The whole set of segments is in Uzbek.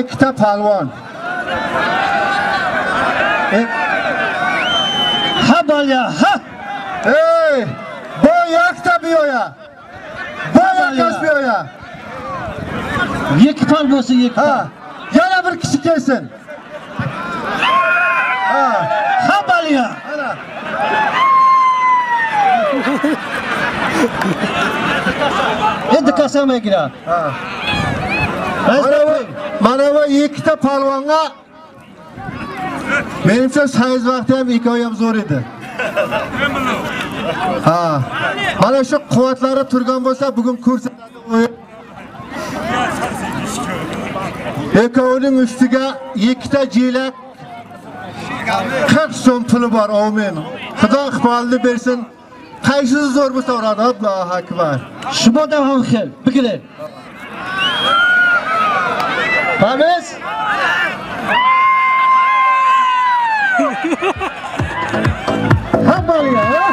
Ikkita palvon. Ha balya, ha! Ey! Bu yakta biyoya. Bu yakas biyoya. Ikki pal bo'lsin, ikki pal. Yana bir kishi kelsin. Ha. Ha balya. Ana. Endi kasam egira. Ha. Mana bu ikkita palvonga menimcha sayz vaqti ham ikkovi ham zo'r edi. Ha. Mana shu quvvatlari turgan bo'lsa bugun ko'rsatadi o'yin. Ikkovining ustiga ikkita jilak 40 so'm puli bor, amin. Xudo iqbolini bersin. Qaysisi zo'r bo'lsa uradi. Allohu akbar. Shu odam ham xil, bigilar. Pamiz? Hamma ha?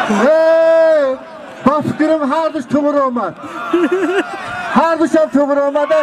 Hey, bu fikrim har dush to'g'ri olmadi. Har dush ham to'g'ri olmadi.